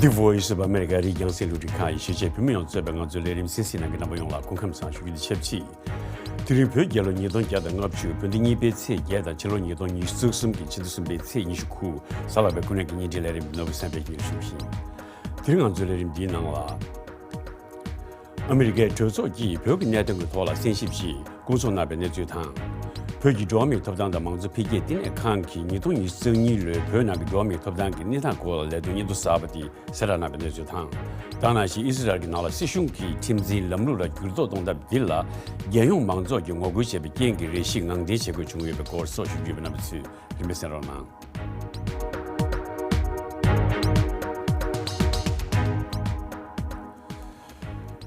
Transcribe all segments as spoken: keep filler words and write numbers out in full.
The Voice of America རིགས་རྒྱང་སྲིང་རླུང་འཕྲིན་ཁང་ཡི་གཞིས་བྱེས་བོད་མི་ཡོངས་གཙོས་པའི་ང་ཚོའི་ལས་རིམ་གསན་གཟིགས་གནང་མཁན་རྣམ་པ་ཡོངས་ལ་སྐུ་ཁམས་བཟང་ཞུ་རྒྱུ་དང་ཆབས་ཅིག་དེ་རིང་བོད་རྒྱལ་ལོ་ཉིས་སྟོང་བརྒྱ་དང་ལྔ་བཅུ་བོད་ཟླ་གཉིས་པའི་ཚེས་བརྒྱད་དང་ཕྱི་ལོ་ཉིས་སྟོང་ཉི་ཤུ་རྩ་གསུམ་གྱི་ཕྱི་ཟླ་གསུམ་པའི་ཚེས་ཉི་ཤུ་དགུ་གཟའ་ལྷག་པའི་སྐུ་ནས་ཀྱི་བརྙན་འཕྲིན་ལས་རིམ་ནོར་བུ་བསམ་འཕེལ་གྱིས་སྙན་སྒྲོན་ཞུ་བཞིན། དེ་རིང་ང་ཚོའི་ལས་རིམ་འདིའི་ནང་ལ། ཨ་མི་རི་ཀའི་གྲོས་ཚོགས་ཀྱིས་བོད་ཀྱི་གནད་དོན་གྱི་ཐོག་ལ་གསན་ཞིབ་ཞིག་སྐོང་ཚོགས་གནང་བའི་གནས་ཚུལ་དང་། བོད་ཀྱི་འགྲོ་བ་མིའི་ཐོབ་ཐང་དང་མང་གཙོ་འཕེལ་རྒྱས་བསྟི་གནས་ཁང་གིས་ཉིས་སྟོང་ཉི་ཤུ་རྩ་གཉིས་ལོའི་བོད་ནང་གི་འགྲོ་བ་མིའི་ཐོབ་ཐང་གི་གནས་སྟངས་སྐོར་ལ་ལས་དོན་སྙན་ཐོ་གསར་པ་དེ་གསལ་བསྒྲགས་གནང་བའི་གནས་ཚུལ་དང་། ད་ག་ནང་བཞིན་ཨི་སི་རལ་གྱི་ནང་ལ་སྲིད་གཞུང་གིས་ཁྲིམས་འཛིན་ལམ་ལུགས་ལ་འགྱུར་ལྡོག་གཏོང་ཐབས་འདི་ལ་རྒྱལ་ཡོངས་མང་ཚོགས་ཀྱིས་ངོ་རྒོལ་བྱས་པའི་རྐྱེན་གྱིས་རེ་ཞིག་ངང་འདྲེན་བྱེད་དགོས་བྱུང་ཡོད་པའི་སྐོར་སོགས་ཞུ་རྒྱུ་ཡོད་པའི་རྣམ་པ་ཚོས་རིམ་པས་གསན་རོགས་གནང་།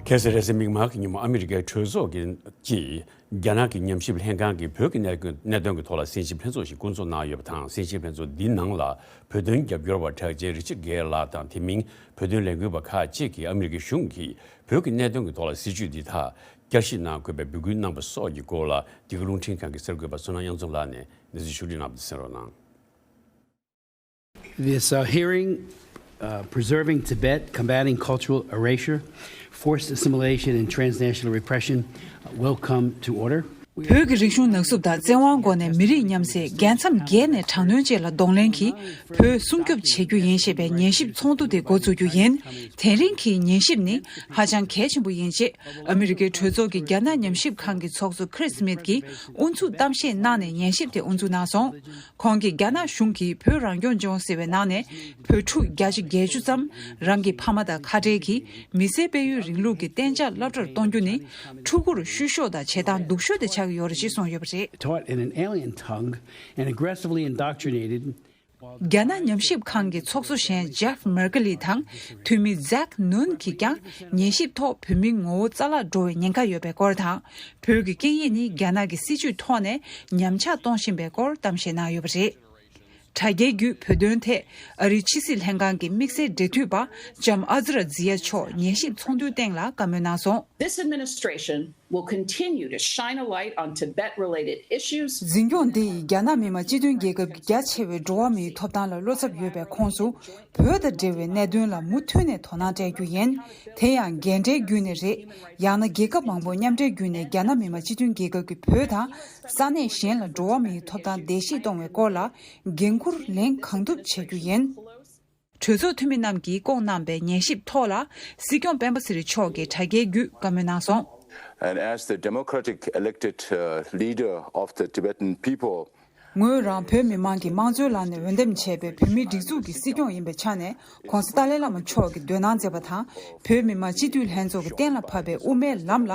ཁ་སང་རེས་གཟའ་མིག་དམར་གྱི་ཉིན་མོ་ཨ་མི་རི་ཀའི་གྲོས་ཚོགས་ཀྱི་ཀྱིས་རྒྱ་ནག་གི་ཉམས་ཞིབ་ལྷན་ཁང་གིས་བོད་ཀྱི་གནད་གནད་དོན་གྱི་ཐོག་ལ་གསན་ཞིབ་ལྷན་ཚོགས་ཤིག་བསྐོང་ཚོགས་གནང་ཡོད་པ་དང་། གསན་ཞིབ་ལྷན་ཚོགས་འདིའི་ནང་ལ་བོད་དོན་རྒྱབ་སྐྱོར་བ་གྲགས་ཅན་རི་ཆར་གྷེར་ལགས་དང་། དེ་མིན་བོད་དོན་ལས་འགུལ་བ་ཁག་ཅིག་གིས་ཨ་མི་རི་ཀའི་གཞུང་གིས་བོད་ཀྱི་གནད་དོན་གྱི་ཐོག་ལ་སྲིད་བྱུས་འདི་དག་བསྐྱར་ཞིབ་གནང་དགོས་པའི་འབོད་སྐུལ་གནང་པ་སོགས་ཀྱི་སྐོར་ལ་འདི་ག་རླུང་འཕྲིན་ཁང་གི་གསར་འགོད་པ་བསོད་ནམས་དབྱངས་འཛོམས་ལགས་ནས་གནས་ཚུལ་ཞིབ་ཕྲ་གནང་བ་དེ་གསན་རོགས་གནང་། This uh, hearing, uh, Preserving Tibet, Combating Cultural Erasure, Forced Assimilation, and Transnational Repression, uh, will come to order. བོད་ཀྱི་རིག་གཞུང་ནག་བསུབ་དང་བཙན་དབང་སྒོ་ནས་མི་རིགས་མཉམ་བསྲེས་རྒྱལ་མཚམས་བརྒལ་ནས་དྲག་གནོན་བཅས་ལ་གདོང་ལེན་གྱིས་བོད་སྲུང་སྐྱོབ་བྱེད་རྒྱུ་ཡིན་ཞེས་པའི་ཉན་ཞིབ་ཚོགས་འདུ་དེ་འགོ་འཛུགས་རྒྱུ་ཡིན། དེ་རིང་གི་ཉན་ཞིབ་ནི་ཧ་ཅང་གལ་ཆེན་པོ་ཡིན་ཅེས་ཨ་མི་རི་ཀའི་གྲོས་ཚོགས་ཀྱི་རྒྱ་ནག་ཉམས་ཞིབ་ཁང་གི་ཚོགས་གཙོ་Chris Smith གྱིས་དབུ་འཛུགས་གཏམ་བཤད་གནང་ནས་ཉན་ཞིབ་དེ་དབུ་འཛུགས་གནང་སོང་། ཁོང་གིས་རྒྱ་ནག་གཞུང་གིས་བོད་རང་སྐྱོང་ལྗོངས་ཟེར་བའི་ནང་ནས་བོད་ཕྲུག་བརྒྱ་ཆ་བརྒྱད་ཅུ་ཙམ་རང་གི་ཕ་མ་དང་ཁ་བྲལ་གྱིས་མི་སེར་སྤེལ་ཡུལ་རིང་ལུགས་ཀྱི་གཏན་འཇགས་སློབ་གྲྭར་གཏོང་རྒྱུ་ནི་ཕྲུ་གུར་བཤུ་གཞོག་དང་བྱེད་སྟངས་སྡུག་ཤོས་དེ་ཆགས་ཀྱི་ཡོད་རེད་ཅེས་གསུངས་ཡོད་པ་རེད། Taught in an alien tongue and aggressively indoctrinated. རྒྱ་ནག་ཉམས་ཞིབ་ཁང་གི་ཚོགས་གཙོ་གཞན་Jeff Merkley དང་འཐུས་མི་Zach Nun གྱིས་ཀྱང་ཉན་ཞིབ་ཐོག་བོད་མིའི་ངོ་བོ་རྩ་བརླག་འགྲོ་བའི་ཉེན་ཁ་ཡོད་པའི་སྐོར་དང་། བོད་ཀྱི་སྐད་ཡིག་ནི་རྒྱ་ནག་གི་སྲིད་བྱུས་ཐོག་ནས་ཉམས་ཆག་གཏོང་བཞིན་པའི་སྐོར་གཏམ་བཤད་གནང་ཡོད་པ་རེད། དྲ་རྒྱའི་བརྒྱུད་བོད་དོན་ཐད་ཨ་རིའི་ཕྱི་སྲིད་ལྷན་ཁང་གི་དམིགས་བསལ་འབྲེལ་མཐུད་པ་ལྕམ་ཨ་ཛི་ར་ཛི་ཡ་མཆོག་ཉན་ཞིབ་ཚོགས་འདུའི་སྟེང་ལ་བཀའ་མོལ་གནང་སོང་། This administration will continue to shine a light on Tibet-related issues. འཛིན་སྐྱོང་འདི་ཡིས་རྒྱ་ནག་མི་དམངས་སྤྱི་མཐུན་རྒྱལ་ཁབ་ཀྱི་རྒྱ་ཆེ་བའི་འགྲོ་བ་མིའི་ཐོབ་ཐང་ལ་བློ་འཚབ་ཡོད་པའི་ཁོངས་སུ་བོད་དང་འབྲེལ་བའི་གནད་དོན་ལ་མུ་མཐུད་ནས་དོ་སྣང་སྤྲད་རྒྱུ་ཡིན། དེ་ཡང་འགལ་འབྲེལ་བརྒྱུད་ནས་རེད། ཡང་ན་རྒྱལ་ཁབ་མང་པོ་མཉམ་འབྲེལ་བརྒྱུད་ནས་རྒྱ་ནག་མི་དམངས་སྤྱི་མཐུན་རྒྱལ་ཁབ་ཀྱི་བོད་དང་ས་གནས་གཞན་ལ་འགྲོ་བ་མིའི་ཐོབ་ཐང་བརྡལ་བཤིག་གཏོང་བའི་སྐོར་ལ་འགན་འཁུར་ལེན་གང་ཐུབ་བྱེད་རྒྱུ་ཡིན། གྲོས་ཚོགས་འཐུས་མི་རྣམས་ཀྱིས་བསྐོངས་གནང་པའི་ཉན་ཞིབ་ཐོག་ལ་སྲིད་སྐྱོང་སྤེན་པ་ཚེ་རིང་མཆོག་གིས་དྲ་རྒྱའི་བརྒྱུད་བཀའ་མོལ་གནང་སོང་། And as the democratic elected uh, leader of the Tibetan people, ངོས་རང་བོད་མི་མང་གིས་དམངས་གཙོའི་ལམ་ནས་འོས་འདེམས་བྱས་པའི་བོད་མིའི་སྒྲིག་འཛུགས་ཀྱི་སྲིད་སྐྱོང་ཡིན་པའི་ཆ་ནས་༸གོང་ས་ཏཱ་ལའི་བླ་མ་མཆོག་གིས་འདོད་སྣང་མཛད་པ་དང་། བོད་མི་མང་སྤྱི་འཐུས་ལྷན་ཚོགས་ཀྱིས་གཏན་ལ་ཕབ་པའི་དབུ་མའི་ལམ་ལ་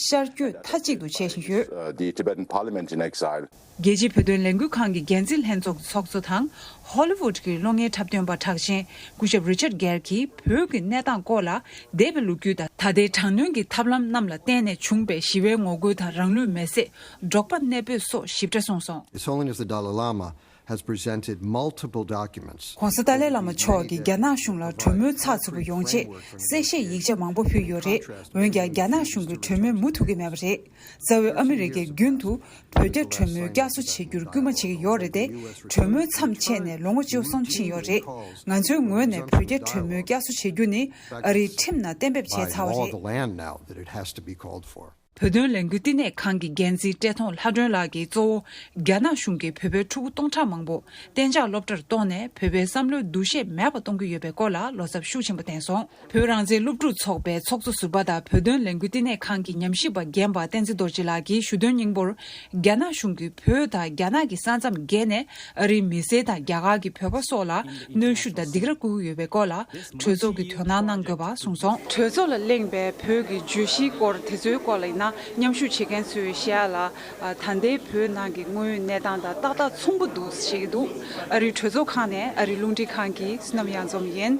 ཤར་བསྐྱོད་མཐའ་གཅིག་ཏུ་བྱེད་བཞིན་ཡོད། Uh, the Tibetan Parliament in exile. རྒྱལ་སྤྱིའི་བོད་དོན་ལས་འགུལ་ཁང་གི་འགན་འཛིན་ལྷན་ཚོགས་ཀྱི་ཚོགས་གཙོ་དང་། ཧོ་ལི་ཝུད་ཀྱི་གློག་བརྙན་འཁྲབ་སྟོན་པ་གྲགས་ཅན་སྐུ་ཞབས་རི་ཆར་གྷེར་གྱིས་བོད་ཀྱི་གནས་སྟངས་སྐོར་ལ་འདས་པའི་ལོ་རྒྱུས་དང་ད་ལྟའི་དྲག་གནོན་གྱི་ཐབས་ལམ་རྣམས་ལ་བརྟེན་ནས་བྱུང་བའི་ཞི་བའི་ངོ་རྒོལ་དང་རང་ལུས་མེར་སྲེག་འབྲོག་པ་གནས་སྤོས་སོགས་ཞིབ་ཕྲ་གསུངས་སོང་། His Holiness the Dalai Lama has presented multiple documents. ༸གོང་ས་ཏཱ་ལའི་བླ་མ་མཆོག་གིས་རྒྱ་ནག་གཞུང་ལ་གྲོས་མོལ་ཚགས་ཚུད་པོ་ཡོང་ཆེད་གསལ་བཤད་ཡིག་ཆ་མང་པོ་ཕུལ་ཡོད་རེད། འོན་ཀྱང་རྒྱ་ནག་གཞུང་གིས་གྲོས་མོལ་མུ་མཐུད་ཀྱི་མེད་པ་རེད། རྩ་བའི་ཨ་མི་རི་ཀས་རྒྱུན་དུ་བོད་རྒྱ་གྲོས་མོལ་བསྐྱར་གསོ་བྱེད་རྒྱུར་སྐུལ་མ་བྱེད་ཀྱི་ཡོད་རེད་དེ། གྲོས་མོལ་མཚམས་ཆད་ནས་ལོ་ངོ་བཅུ་གསུམ་ཕྱིན་ཡོད་རེད། ང་ཚོའི་ངོས་ནས་བོད་རྒྱ་གྲོས་མོལ་བསྐྱར་གསོ་བྱེད་རྒྱུ་ནི་ཨ་རིའི་ཁྲིམས་ནང་གཏན་འབེབས་བྱས་ཚར་བ་རེད། By law of the land now that it has to be called for. བོད་དོན་ལས་འགུལ་བསྟི་གནས་ཁང་གི་འགན་འཛིན་བཀྲས་མཐོང་ལྷ་སྒྲོན་ལགས་ཀྱིས་གཙོ་བོ་རྒྱ་ནག་གཞུང་གིས་བོད་པའི་ཕྲུ་གུ་སྟོང་ཕྲག་མང་པོ་གཏན་འཇགས་སློབ་གྲྭར་གཏོང་ནས་བོད་པའི་བསམ་བློའི་འདུ་ཤེས་མེད་པ་གཏོང་གི་ཡོད་པའི་སྐོར་ལ་བློ་འཚབ་ཤུགས་ཆེན་པོ་བསྟན་སོང་། བོད་རང་བཙན་སློབ་ཕྲུག་ཚོགས་པའི་ཚོགས་གཙོ་ཟུར་པ་དང་བོད་དོན་ལས་འགུལ་བསྟི་གནས་ཁང་གི་ཉམས་ཞིབ་པ་རྒན་པ་བསྟན་འཛིན་རྡོ་རྗེ་ལགས་ཀྱིས་ཞུ་དོན་སྙིང་པོར། རྒྱ་ནག་གཞུང་གིས་བོད་དང་རྒྱ་ནག་གི་ས་མཚམས་བརྒལ་ནས་ཨ་རིའི་མི་སེར་དང་རྒྱ་གར་གྱི་བོད་པ་སོགས་ལ་གནོན་ཤུགས་དང་སྡིགས་ར་བསྐུལ་གྱི་ཡོད་པའི་སྐོར་ལ་གྲོས་ཚོགས་ཀྱིས་དོ་སྣང་གནང་དགོས་པ་གསུངས་སོང་། གྲོས་ཚོགས་ལ་གླེང་བའི་བོད་ཀྱི་བརྗོད་གཞིའི་སྐོར་དེ་ཚོའི་སྐོར་ལ་ཡིན་ན་མཉམ་ཞུགས་བྱེད་མཁན་ཚོས་བཤད་ཡ་ལ། ད་ལྟའི་བོད་ནང་གི་དངོས་ཡོད་གནས་སྟངས་དང་ཏག་ཏག་མཚུངས་པོ་འདུག་ཟེར་གྱི་འདུག་ཨ་རིའི་གྲོས་ཚོགས་ཁང་ནས་ཨ་རིའི་རླུང་འཕྲིན་ཁང་གི་བསོད་ནམས་གཡང་འཛོམས་ཡིན།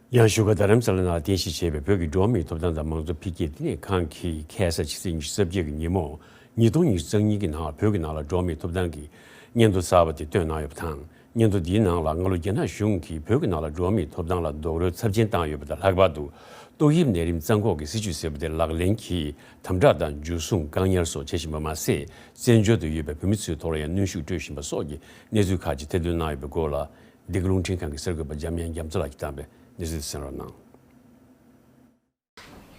ཡང་བཞུགས་སྒར་རྡ་རམ་ས་ལ་ནང་རྟེན་གཞི་བྱས་པའི་བོད་ཀྱི་འགྲོ་བ་མིའི་ཐོབ་ཐང་དང་མང་གཙོ་འཕེལ་རྒྱས་བསྟི་གནས་ཁང་གིས་ཁ་སང་ཕྱི་ཚེས་ཉི་ཤུ་རྩ་བརྒྱད་ཀྱི་ཉིན་མོ་ཉིས་སྟོང་ཉི་ཤུ་རྩ་གཉིས་ཀྱི་ནང་བོད་ཀྱི་ནང་ལ་འགྲོ་བ་མིའི་ཐོབ་ཐང་གི་སྙན་ཐོ་གསར་པ་དེ་བཏོན་གནང་ཡོད་པ་དང་། སྙན་ཐོ་འདིའི་ནང་ལ་སྔ་ལོ་རྒྱ་ནག་གཞུང་གིས་བོད་ཀྱི་ནང་ལ་འགྲོ་བ་མིའི་ཐོབ་ཐང་ལ་རྡོག་རོལ་ཚབས་ཆེན་བཏང་ཡོད་པ་དང་། ལྷག་པར་དུ་ཏོག་དབྱིབས་ནད་རིམས་རྩ་འགོག་གི་སྲིད་ཇུས་ཟེར་བ་དེ་ལག་ལེན་གྱིས་དམ་དྲག་དང་འཇུ་བཟུང་བཀག་ཉར་སོགས་བྱེད་བཞིན་པ་མ་ཟད། བཙན་བྱོལ་དུ་ཡོད་པའི་བོད་མི་ཚོའི་ཐོག་ལ་ཡང་གནོན་ཤུགས་སྤྲོད་བཞིན་པ་སོགས་ཀྱི་གནས་ཚུལ་ཁག་ཅིག་ཐེར་འདོན་གནང་ཡོད་པའི་སྐོར་ལ། འདི་ག་རླུང་འཕྲིན་ཁང་གི་གསར་འགོད་པ་འཇམ་དབྱངས་རྒྱ་མཚོ་ལགས་ཀྱིས་བཏང་བའི་གནས་ཚུལ་དེ་གསན་རོགས་གནང་།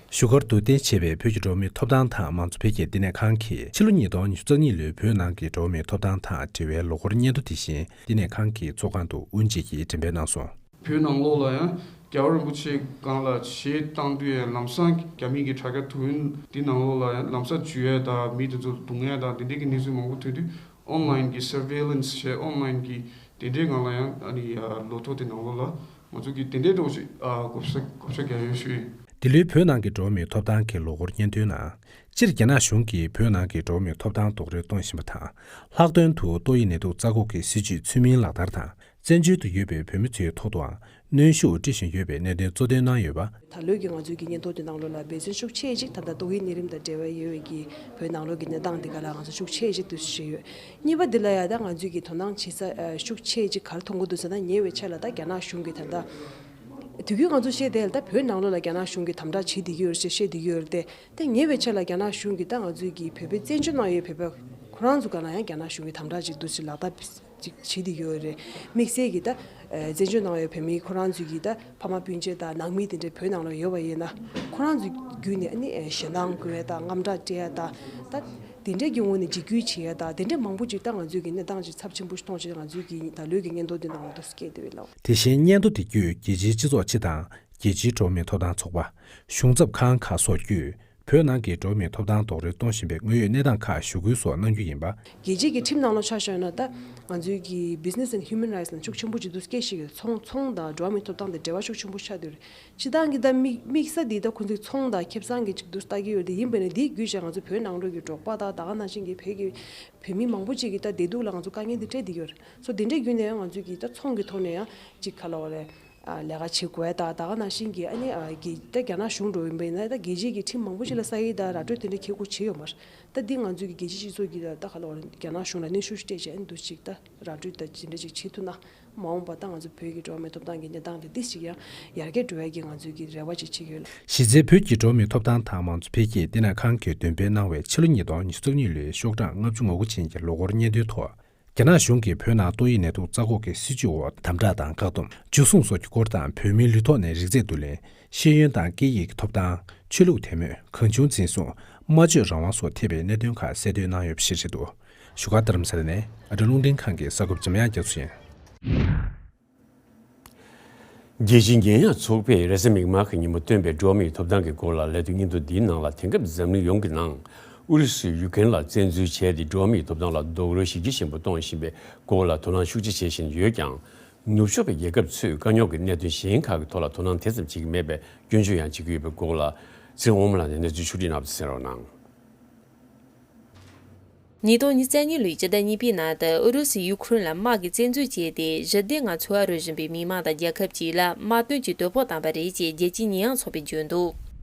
བཞུགས་སྒར་དུ་རྟེན་བྱས་པའི་བོད་ཀྱི་འགྲོ་བ་མིའི་ཐོབ་ཐང་དང་མང་གཙོ་འཕེལ་རྒྱས་བསྟི་གནས་ཁང་གིས་ཕྱི་ལོ་ཉིས་སྟོང་ཉི་ཤུ་རྩ་གཉིས་ལོའི་བོད་ནང་གི་འགྲོ་བ་མིའི་ཐོབ་ཐང་དང་འབྲེལ་བའི་ལོ་འཁོར་སྙན་ཐོ་དེ་བཞིན་བསྟི་གནས་ཁང་གི་ཚོགས་ཁང་དུ་དབུ་འབྱེད་ཀྱིས་འགྲེམས་སྤེལ་གནང་སོང་། བོད་ནང་ལོགས་ལ་ཡང་རྒྱལ་བ་རིན་པོ་ཆེའི་སྒང་ལ་གཞས་བཏང་དུས་ཡང་ལམ་སང་རྒྱ་མི་གི་དྲ་རྒྱ་དུས་ཡུན་འདི་ནང་ལོགས་ལ་ཡང་ལམ་སང་འཇུ་ཡས་དང་མི་དེ་ཚོ་རྡུང་ཡས་དང་དེ་འདྲའི་གི་གནས་ཚུལ་མང་པོ་ཐོན་དུས་ཨོན་ལན་གྱི་སར་ཝེ་ལན་སི་བྱས་ཨོན་ལན་གྱི་དེ་འདྲའི་སྒང་ལ་ཡང་ཨ་ནི་ལོ་ཐོ་དེ་ནང་ལོགས་ལ་ང་ཚོ་གི་དེ་འདྲའི་འགྲོ་ཞིག་ཨ་བགོ་བཤའ་བགོ་བཤའ་རྒྱག་ཡོད་ཞུ་ཡིན། འདི་ལོའི་བོད་ནང་གི་འགྲོ་བ་མིའི་ཐོབ་ཐང་གི་ལོ་འཁོར་སྙན་ཐོའི་ནང་། སྤྱིར་རྒྱ་ནག་གཞུང་གིས་བོད་ནང་གི་འགྲོ་བ་མིའི་ཐོབ་ཐང་རྡོག་རོལ་གཏོང་བཞིན་པ་དང་། ལྷག་དོན་དུ་ཏོག་དབྱིབས་ནད་དུག་རྩ་འགོག་གི་སྲིད་ཇུས་ཚུལ་མིན་ལག་བསྟར་དང་། བཙན་བྱོལ་དུ་ཡོད་པའི་བོད་མི་ཚོའི་ཐོག་ཏུའང་གནོན་ཤུགས་སྤྲོད་བཞིན་ཡོད་པའི་གནད་དོན་གཙོ་འདོན་གནང་ཡོད་པ། ད་ལོའི་གི་ང་ཚོའི་གི་སྙན་ཐོ་དེ་ནང་ལོགས་ལ་འབད་བརྩོན་ཤུགས་ཆེ་ཅིག་ད་ལྟ་ཏོག་དབྱིབས་ནད་རིམས་དང་འབྲེལ་བ་ཡོད་པའི་གི་བོད་ནང་ལོགས་ཀྱི་གནས་སྟངས་དེ་ག་ལ་ང་ཚོ་ཤུགས་ཆེ་ཅིག་ཏུ་བྱས་ཡོད། གཉིས་པ་འདི་ལ་ཡང་ད་ང་ཚོས་ཀྱི་དོ་སྣང་བྱེད་ས་ཨ་ཤུགས་ཆེ་ཅིག་ག་རེ་མཐོང་གི་འདུག་ཟེར་ན། ཉེ་བའི་ཆར་ལ་ད་རྒྱ་ནག་གཞུང་གིས་ད་ལྟ་དུས་རྒྱུན་ང་ཚོ་བཤད་བསྡད་ཡོད་ད་བོད་ནང་ལོགས་ལ་རྒྱ་ནག་གཞུང་གིས་དམ་དྲག་བྱེད་བསྡད་ཀྱི་ཡོད་རེད་ཅེས་བཤད་བསྡད་ཀྱི་ཡོད་རེད་དེ། ད་ཉེ་བའི་ཆར་ལ་རྒྱ་ནག་གཞུང་གིས་ད་ང་ཚོའི་གི་བོད་པའི་བཙན་བྱོལ་ནང་ཡོད་བོད་པ་ཁོ་རང་ཚོ་ག་ལ་ཡང་རྒྱ་ནག་གཞུང་གིས་དམ་དྲག་ཅིག་འདུག་ཅིག་ལག་བསྟར་ཅིག་བྱེད་བསྡད་ཀྱི་ཡོད་རེད། དམིགས་བསལ་གྱིས་ད་ཨ་བཙན་བྱོལ་ནང་ཡོད་བོད་མི་ཁོ་རང་ཚོའི་གི་ད་ཕ་མ་སྤུན་མཆེད་དང་ནང་མི་དེ་འདྲའི་བོད་ནང་ལ་ཡོད་པ་ཡིན་ན་ཁོ་རང་ཚོའི་བརྒྱུད་ནས་ཨ་ནི་ཨ་ཞེད་སྣང་དགོས་ཡ་དང་དངངས་སྐྲག་སྤྲད་ཡ་དང་ད། དེ་འདྲའི་གི་ངོས་ནས་འཇིགས་སྐུལ་བྱེད་ཡ་དང་དེ་འདྲའི་མང་པོ་ཅིག་ད་ང་ཚོའི་གི་གནས་སྟངས་ཅིག་ཚབས་ཆེན་པོ་ཞིག་མཐོང་བྱས་ང་ཚོའི་གི་ད་ལོའི་གི་སྙན་ཐོ་འདི་ནང་ལ་འདུག་སྐད་དེ་བས་ལགས། དེ་བཞིན་སྙན་ཐོ་དེ་བརྒྱུད་རྒྱལ་སྤྱིའི་སྤྱི་ཚོགས་སྤྱི་དང་རྒྱལ་སྤྱིའི་འགྲོ་བ་མིའི་ཐོབ་ཐང་ཚོགས་པ། གཞུང་ཚབ་ཁང་ཁག་སོགས་བརྒྱུད་བོད་ནང་གི་འགྲོ་བ་མིའི་ཐོབ་ཐང་རྡོག་རོལ་གཏོང་བཞིན་པའི་དངོས་ཡོད་གནས་སྟངས་ཁག་ཞུ་སྐུལ་སོགས་གནང་རྒྱུ་ཡིན་པ། རྒྱལ་སྤྱིའི་གི་ཁྲིམས་ནང་ལོགས་ཆ་བཞག་ན་ད་ང་ཚོའི་གི་Business and Human Rights ལ་ཤུགས་ཆེན་པོ་ཅིག་འདུག་སྐད་ཤིག་ཡོད། ཚོང་ཚོང་དང་འགྲོ་བ་མིའི་ཐོབ་ཐང་དང་འབྲེལ་བ་ཤུགས་ཆེན་པོ་ཆགས་བསྡད་ཡོད་རེད། སྤྱི་བཏང་གི་ད་དམིགས་དམིགས་ས་འདི་ད་ཁོང་ཚོས་ཚོང་དང་ཁེ་བཟང་གི་ཅིག་ཏུ་ལྟ་གི་ཡོད་དེ་ཡིན་པས་ན་འདིའི་བརྒྱུད་བྱས་ང་ཚོ་བོད་ནང་ལོགས་ཀྱི་འབྲོག་པ་དང་ད་ག་ནང་བཞིན་གྱི་བོད་ཀྱི་བོད་མི་མང་པོ་ཅིག་གི་ད་བདེ་སྡུག་ལ་ང་ཚོ་དཀའ་ངལ་འདི་འཕྲད་བསྡད་ཡོད་རེད། སོ་དེ་འདྲའི་བརྒྱུད་ནས་ང་ཚོས་ཀྱི་ད་ཚོང་གི་ཐོག་ནས་ཡང་ཅིག་ག་ལ་བ་རེད། ཨ་ལས་ཀ་བྱེད་དགོས་ད་ད་ག་ནང་བཞིན་གྱི་ཨ་ནི་ཨ་གི་ད་རྒྱ་ནག་གཞུང་འགྲོ་ཡིན་པས་ན་ད་རྒྱལ་སྤྱིའི་གི་ཁྲིམས་མང་པོ་ཅིག་ལ་ས་ཡིག་དང་ར་སྤྲོད་དེ་འདྲ་བྱེད་དགོས་བྱེད་ཡོད་མ་རེད། ད་འདི་ང་ཚོས་ཀྱི་རྒྱལ་སྤྱིའི་སྤྱི་ཚོགས་ཀྱི་ད་ད་ག་ལ་བ་རེད་རྒྱ་ནག་གཞུང་ལ་གནོན་ཤུགས་སྤྲད་བྱས་ཨ་ནི་འདུག་ཅིག་ད་ར་སྤྲོད་ད་ཅི་འདྲ་ཅིག་བྱེད་ཐུབ་ན། མ་འོངས་པ་ད་ང་ཚོ་བོད་ཀྱི་འགྲོ་བ་མིའི་ཐོབ་ཐང་གི་གནས་སྟངས་དེ་ཏིས་ཅིག་ཡང་ཡར་རྒྱས་འགྲོ་ཡ་གི་ང་ཚོའི་གི་རེ་བ་ཅིག་བྱེད་ཀྱི་ཡོད་ལ། གཞི་རྩའི་བོད་ཀྱི་འགྲོ་བ་མིའི་ཐོབ་ཐང་དང་མང་གཙོ་འཕེལ་རྒྱས་བསྟི་གནས་ཁང་གིས་འདོན་སྤེལ་གནང་བའི་ཕྱི་ལོ་ཉིས་སྟོང་ཉི་ཤུ་རྩ་གཉིས་ལོའི་ཤོག་གྲངས་ལྔ་བཅུ་ང་དགུ་ཅན་གྱི་ལོ་འཁོར་སྙན་ཐོའི་ཐོག་རྒྱ་ནག་གཞུང་གིས་བོད་ནང་ཏོག་དབྱིབས་ནད་དུག་རྩ་འགོག་གི་སྲིད་ཇུས་འོག་དམ་དྲག་དང་བཀག་སྡོམ། འཇུ་བཟུང་སོགས་ཀྱི་སྐོར་དང་། བོད་མིའི་ལུས་ཐོག་ནས་རིགས་རྫས་བསྡུ་ལེན། ཤེས་ཡོན་དང་སྐད་ཡིག་གི་ཐོབ་ཐང་། ཆོས་ལུགས་དད་མོས། གང་བྱུང་འཛིན་བཟུང་། སྨྲ་བརྗོད་རང་དབང་སོགས་ཐེ་བའི་གནད་དོན་ཁག་གསལ་འདོན་གནང་ཡོད་པ་ཞིག་རེད་འདུག་བཞུགས་སྒར་རྡ་རམ་ས་ལ་ནས་ཨ་ཊ་རླུང་འཕྲིན་ཁང་གི་གསར་འགོད་པ་འཇམ་དབྱངས་རྒྱ་མཚོ་ཡིན། རྒྱལ་སྤྱིའི་རྒྱལ་ཡོངས་ཚོགས་པས་རེས་གཟའ་མིག་དམར་གྱི་ཉིན་མོ་བཏོན་པའི་འགྲོ་བ་མིའི་ཐོབ་ཐང་གི་སྐོར་ལ་ལས་དོན་སྙན་ཐོ་འདིའི་ནང་ལ། དེང་སྐབས་འཛམ་གླིང་ཡོངས་ཀྱི་ནང་ཨུ་རུ་སུས་ཡུ་ཀེ་རེན་ལ་བཙན་འཛུལ་བྱས་ཏེ་འགྲོ་བ་མིའི་ཐོབ་ཐང་ལ་རྡོག་རོལ་གཞི་རྒྱ་ཆེན་པོ་གཏོང་བཞིན་པའི་སྐོར་ལ་དོ་སྣང་ཤུགས་ཆེ་བྱེད་བཞིན་ཡོད་ཀྱང་། ནུབ་ཕྱོགས་པའི་རྒྱལ་ཁབ་ཚོས་དཀའ་རྙོག་གི་གནད་དོན་གཞན་ཁག་གི་ཐོག་ལ་དོ་སྣང་དེ་ཙམ་བྱེད་ཀྱི་མེད་པའི་སྐྱོན་བརྗོད་ཡང་བྱེད་ཀྱི་ཡོད་པའི་སྐོར་ལ། ཚེ་རིང་དབང་མོ་ལགས་ནས་གནས་ཚུལ་ཕྱོགས་བསྒྲིགས་གནང་བ་དེ་གསན་རོགས་གནང་། ཉིས་སྟོང་ཉི་ཤུ་རྩ་གཉིས་ལོའི་སྤྱི་ཟླ་གཉིས་པའི་ནང་དུ་ཨུ་རུ་སུས་ཡུ་ཁུ་རེན་ལ་དམག་གིས་བཙན་འཛུལ་བྱས་ཏེ། ཞི་བདེ་ངང་འཚོ་བ་རོལ་བཞིན་པའི་མི་མང་དང་རྒྱལ་ཁབ་ཅིག་ལ་དམག་དོན་གྱི་དོ་ཕོག་བཏང་པ་རེད་ཅེས་རྒྱལ་སྤྱིའི་ཉེས་ཡངས་ཚོགས་པས་བརྗོད་འདུག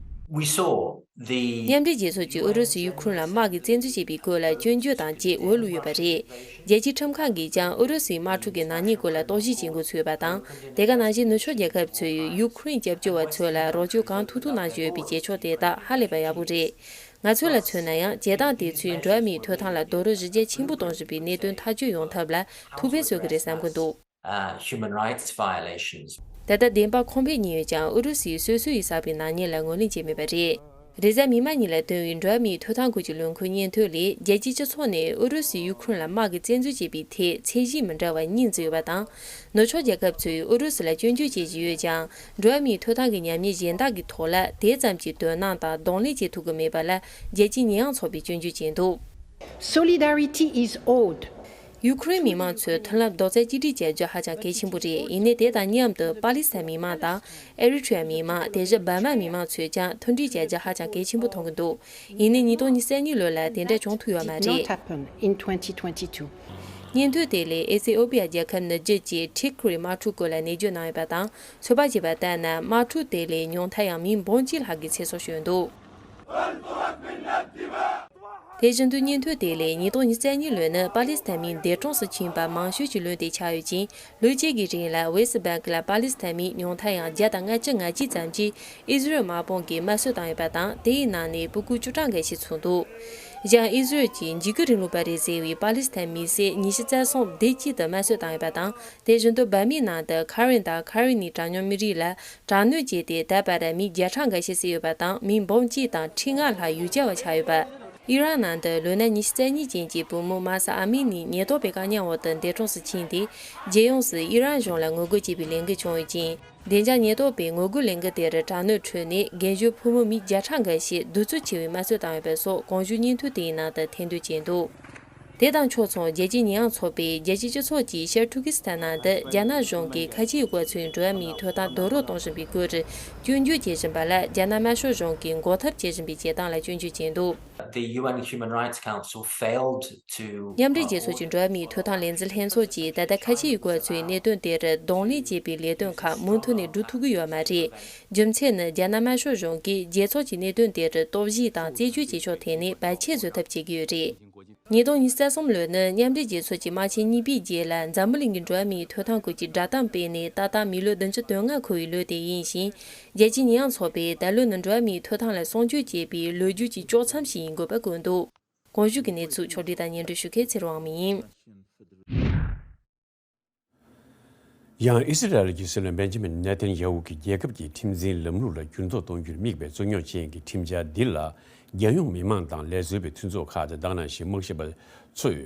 We saw the མཉམ་འབྲེལ་རྒྱལ་ཚོགས་ཀྱིས་ཨུ་རུ་སུས་ཡུ་ཁུ་རེན་ལ་དམག་གིས་བཙན་འཛུལ་བྱས་པའི་སྐོར་ལ་སྐྱོན་བརྗོད་དང་བཅས་འོས་བླུགས་ཡོད་པ་རེད། རྒྱལ་སྤྱིའི་ཁྲིམས་ཁང་གིས་ཀྱང་ཨུ་རུ་སུའི་དམག་འཁྲུག་གི་ནག་ཉེས་སྐོར་ལ་རྟོག་ཞིབ་བྱེད་འགོ་ཚུགས་པ་དང་། དེ་ག་ནང་བཞིན་ནུབ་ཕྱོགས་རྒྱལ་ཁབ་ཚོས་ཡུ་ཁུ་རེན་སྐྱབས་བཅོལ་བ་ཚོ་ལ་རོགས་སྐྱོར་གང་ཐུབ་ཐུབ་གནང་བཞིན་ཡོད་པའི་བྱེད་ཕྱོགས་དེ་དག་ཧ་ལས་པ་ཡག་པོ་རེད། ང་ཚོ་ལ་མཚོན་ན་ཡང་བྱེད་སྟངས་དེ་ཚོས་འགྲོ་བ་མིའི་ཐོབ་ཐང་ལ་རྡོག་རོལ་གཞི་རྒྱ་ཆེན་པོ་གཏོང་བཞིན་པའི་གནད་དོན་ཐག་གཅོད་ཡོང་ཐབས་ལ་ཐུགས་ཕན་གསོས་ཀྱི་རེད་བསམ་གྱི་འདུག Uh, human rights violations. ད་ལྟ་བདེན་པ་ཁོང་ཕེབས་ཉེན་ཡོད་ཀྱང་ཨུ་རུ་སུས་སོ་སོ་ཡིས་བསགས་པའི་ནག་ཉེས་ལ་ངོས་ལེན་བྱས་མེད་པ་རེད། རེས་གཟའ་མིག་དམར་ཉིན་ལ་བཏོན་པའི་འགྲོ་བ་མིའི་ཐོབ་ཐང་སྐོར་གྱི་ལས་འགུལ་སྙན་ཐོ་ལས། རྒྱལ་སྤྱིའི་སྤྱི་ཚོགས་ནས་ཨུ་རུ་སུས་ཡུ་ཁུ་རེན་ལ་དམག་གིས་བཙན་འཛུལ་བྱས་པའི་ཐད་ཚད་གཞི་མི་འདྲ་བ་གཉིས་འཛུགས་ཡོད་པ་དང་། ནུབ་ཕྱོགས་རྒྱལ་ཁབ་ཚོས་ཨུ་རུ་སུ་ལ་སྐྱོན་བརྗོད་བྱེད་བཞིན་ཡོད་ཀྱང་། འགྲོ་བ་མིའི་ཐོབ་ཐང་གི་ཉམས་ཉེས་གཞན་དག་གི་ཐོག་ལ་དེ་ཙམ་གྱི་དོ་སྣང་དང་གདོང་ལེན་བྱེད་ཐུབ་ཀྱི་མེད་པ་ལ་རྒྱལ་སྤྱིའི་ཉེས་ཡངས་ཚོགས་པས་སྐྱོན་བརྗོད་བྱས་འདུག Solidarity is owed. ཡུ་ཁུ་རེན་མི་མང་ཚོས་མཐུན་ལམ་རྡོག་རྩ་གཅིག་སྒྲིལ་བྱ་རྒྱུ་ཧ་ཅང་གལ་ཆེན་པོ་རེད། ཡིན་ནའི་དེ་དང་མཉམ་དུ་པ་ལི་སི་ཐན་མི་མང་དང་ཨེ་རི་ཊྲི་ཡ་མི་མང་། དེ་བཞིན་འབར་མ་མི་མང་ཚོས་ཀྱང་མཐུན་སྒྲིལ་བྱ་རྒྱུ་ཧ་ཅང་གལ་ཆེན་པོ་མཐོང་གི་འདུག་ཡིན་ནའི་ཉིས་སྟོང་ཉི་ཤུ་རྩ་གཉིས་ལོ་ལ་དེ་འདྲ་བྱུང་ཐུབ་ཡོད་མ་Did not རེད། Happen in twenty twenty-two. སྙན་ཐོ་དེ་ལས་ཨི་ཐི་ཨོ་པི་ཡ་རྒྱལ་ཁབ་ནུབ་རྒྱུད་ཀྱི་ཊི་ཁི་རི་དམག་འཁྲུག་སྐོར་ལ་ནན་བརྗོད་གནང་ཡོད་པ་དང་། ཚོད་དཔག་བྱས་པ་ལྟར་ན། དམག་འཁྲུག་དེ་ལས་ཉུང་མཐའ་ཡང་མི་འབུམ་གཅིག་ལྷག་གི་ཚེ་སྲོག་ཤོར་འདུག་དེ་བཞིན་དུ་སྙན་ཐོ་དེ་ལས་ཉིས་སྟོང་ཉི་ཤུ་རྩ་གཉིས་ལོ་ནི་པ་ལི་སི་ཐན་མིའི་འདས་གྲོངས་སུ་ཕྱིན་པ་མང་ཤོས་ཀྱི་ལོ་དེ་ཆགས་ཡོད་ཅིང་། ལོ་གཅིག་གི་རིང་ལ་ཝེ་སི་ཊི་བྷེང་ལ་པ་ལི་སི་ཐན་མི་ཉུང་མཐའ་ཡང་བརྒྱ་དང་ལྔ་བཅུ་ང་གཅིག་ཙམ་གྱིས་ཨི་ཟི་རལ་དམག་དཔུང་གིས་དམར་གསོད་བཏང་ཡོད་པ་དང་། དེའི་ནང་ནས་སྤུ་གུ་བཅུ་གྲངས་འགའ་ཤས་ཚུད་འདུག་གཞན་ཨི་ཟི་རལ་གྱི་འཇིགས་སྐུལ་རིང་ལུགས་པ་རེད་ཟེར་བའི་པ་ལི་སི་ཐན་མི་སེར་ཉི་ཤུ་རྩ་གསུམ་སྡེ་གཅིག་ཏུ་དམར་གསོད་བཏང་ཡོད་པ་དང་། དེ་བཞིན་དུ་འབར་མའི་ནང་དུ་ཁ་རེན་དང་ཁ་རེན་ནི་གྲངས་ཉུང་མི་རིགས་ལ་དྲག་གནོན་བྱས་ཏེ། ད་བར་མི་བརྒྱ་ཕྲག་འགའ་ཤས་བསད་ཡོད་པ་དང་། མི་འབུམ་གཅིག་དང་ཁྲི་ལྔ་ལྷག་ཡུལ་གྱར་བ་ཆགས་ཡོད་པ། ཨི་རན་ནང་དུ་ལོ་ན་ཉི་ཤུ་རྩ་གཉིས་ཅན་གྱི་བུ་མོ་མཱ་ས་ཨ་མི་ནི་ཉེན་རྟོག་པའི་བཀག་ཉར་འོག་ཏུ་འདས་གྲོངས་སུ་ཕྱིན་ཏེ། རྒྱལ་ཡོངས་སུ་ཨི་རན་གཞུང་ལ་ངོ་རྒོལ་བྱེད་པའི་ལས་འགུལ་བྱུང་ཡོད་ཅིང་། བདེ་འཇགས་ཉེན་རྟོག་པས་ངོ་རྒོལ་ལས་འགུལ་དེར་དྲག་གནོན་ཁྲོད་ནས་རྒན་གཞོན་ཕོ་མོ་མི་བརྒྱ་ཕྲག་འགའ་ཤས་གདུག་རྩུབ་ཆེ་བའི་དམར་གསོད་བཏང་ཡོད་པ་སོགས་གོང་ཞུས་སྙན་ཐོ་དེའི་ནང་དུ་ཐེར་འདོན་བྱས་འདུག་དེ་དང་ཕྱོགས་མཚུངས། རྒྱལ་སྤྱིའི་ཉེས་ཡངས་ཚོགས་པས་རྒྱལ་སྤྱིའི་སྤྱི་ཚོགས་ཀྱིས་ཤར་ཏུར་ཀི་སི་ཐན་ནང་དུ་རྒྱ་ནག་གཞུང་གིས་ཁ་ཆེའི་འགོ་ཚུགས་འགྲོ་བ་མིའི་ཐོབ་ཐང་རྡོག་རོལ་གཏོང་བཞིན་པའི་སྐོར་སྐྱོན་བརྗོད་བྱེད་བཞིན་པ་ལ། རྒྱ་ནག་དམར་ཤོག་གཞུང་གིས་འགོག་ཐབས་བྱེད་བཞིན་པའི་བྱེད་སྟངས་ལ་སྐྱོན་བརྗོད་བྱས་འདུག The U N Human Rights Council failed to མཉམ་འབྲེལ་རྒྱལ་ཚོགས་ཀྱི་འགྲོ་བ་མིའི་ཐོབ་ཐང་ལས་འཛིན་ལྷན་ཚོགས་ཀྱིས་ད་ལྟ་ཁ་ཆེའི་འགོ་ཚུགས་གནད་དོན་དེར་གདོང་ལེན་བྱེད་པའི་ལས་དོན་ཁག་མུ་མཐུད་ནས་སྒྲུབ་ཐུབ་ཀྱི་ཡོད་མ་རེད། རྒྱུ་མཚན་ནི། རྒྱ་ནག་དམར་ཤོག་གཞུང་གིས་རྒྱལ་ཚོགས་ཀྱི་གནད་དོན་དེར་རྟོག་ཞིབ་དང་རྩད་གཅོད་བྱེད་ཕྱོགས་ཐད་ནས་བར་ཆད་བཟོ་ཐབས་བྱེད་ཀྱི་ཡོད་རེད། ཉིས་སྟོང་ཉི་ཤུ་རྩ་གསུམ་ལོ་ནི་མཉམ་འབྲེལ་རྒྱལ་ཚོགས་ཀྱི་དམག་ཆེན་གཉིས་པའི་རྗེས་ལ་འཛམ་བུ་གླིང་གི་འགྲོ་བ་མིའི་ཐོབ་ཐང་སྐོར་གྱི་བསྒྲགས་གཏམ་སྤེལ་ནས་ཏག་ཏག་མི་ལོ་བདུན་ཅུ་དོན་ལྔ་འཁོར་བའི་ལོ་དེ་ཡིན་ཞིང་། རྒྱལ་སྤྱིའི་ཉེས་ཡངས་ཚོགས་པས་ད་ལོ་ནི་འགྲོ་བ་མིའི་ཐོབ་ཐང་ལ་སྲུང་སྐྱོབ་བྱེད་པའི་ལོ་རྒྱུས་ཀྱི་ལྕོགས་མཚམས་ཤིག་ཡིན་དགོས་པ་བཀོད་འདུག་གོང་ཞུས་ཀྱི་གནས་ཚུལ་ཕྱོགས་སྒྲིག་དང་སྙན་སྒྲོན་ཞུ་མཁན་ཚེ་རིང་དབང་མོ་ཡིན། ཡང་ཨི་སི་རལ་གྱི་སྲིད་བློན་བེན་ཇི་མིན་ནེ་ཐན་ཡ་ཧུ་གྱིས་རྒྱལ་ཁབ་ཀྱི་ཁྲིམས་འཛིན་ལམ་ལུགས་ལ་འགྱུར་ལྡོག་གཏོང་རྒྱུར་དམིགས་པའི་རྩོད་རྙོག་ཅན་གྱི་ཁྲིམས་འཆར་འདི་ལ། རྒྱལ་ཡོངས་མི་མང་དང་ལས་བཟོ་བའི་མཐུན་ཚོགས་ཁག་དང་དེ་ནང་བཞིན་དམག་ཞབས་པ་ཚོས་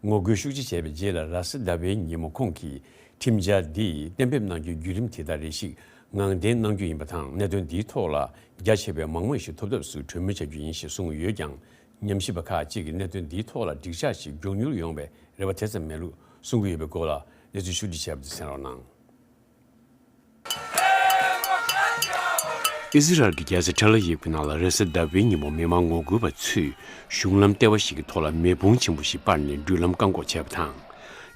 ངོ་རྒོལ་ཤུགས་ཆེ་བྱས་པའི་རྗེས་ལ། རེས་གཟའ་ཟླ་བའི་ཉིན་མོ་ཁོང་གིས་ཁྲིམས་འཆར་འདི་གཏན་འབེབས་གནང་རྒྱུའི་བརྒྱུད་རིམ་དེ་དག་རེ་ཞིག་ངང་བསྟན་གནང་རྒྱུ་ཡིན་པ་དང་། གནད་དོན་འདིའི་ཐོག་ལ་རྒྱ་ཆེ་བའི་མང་མོས་ཤིག་ཐོབ་ཐབས་སུ་གྲོས་མོལ་བྱ་རྒྱུ་ཡིན་ཞེས་གསུངས་ཡོད་ཀྱང་། ཉམས་ཞིབ་པ་ཁག་ཅིག་གིས་གནད་དོན་འདིའི་ཐོག་ལ་འགྲིག་འཆར་ཞིག་མགྱོགས་མྱུར་ཡོང་བའི་རེ་བ་དེ་ཙམ་མེད་ལུགས་གསུང་གི་ཡོད་པའི་སྐོར་ལ་གནས་ཚུལ་ཞིབ་ཕྲ་བྱས་པ་དེ་གསན་རོགས་གནང་། ཨི་ཟི་རལ་གྱི་རྒྱལ་ས་ཐེལ་ཨ་ཡིབ་ཀྱི་ནང་ལ་རེས་གཟའ་ཟླ་བའི་ཉིན་མོ་མི་མང་ངོ་རྒོལ་བ་ཚོས་གཞུང་ལམ་ལྟེ་བ་ཞིག་གི་ཐོག་ལ་མེ་ཕུང་ཆེན་པོ་ཞིག་སྤར་ནས་འགྲུལ་ལམ་བཀག་འགོག་བྱས་པ་དང་།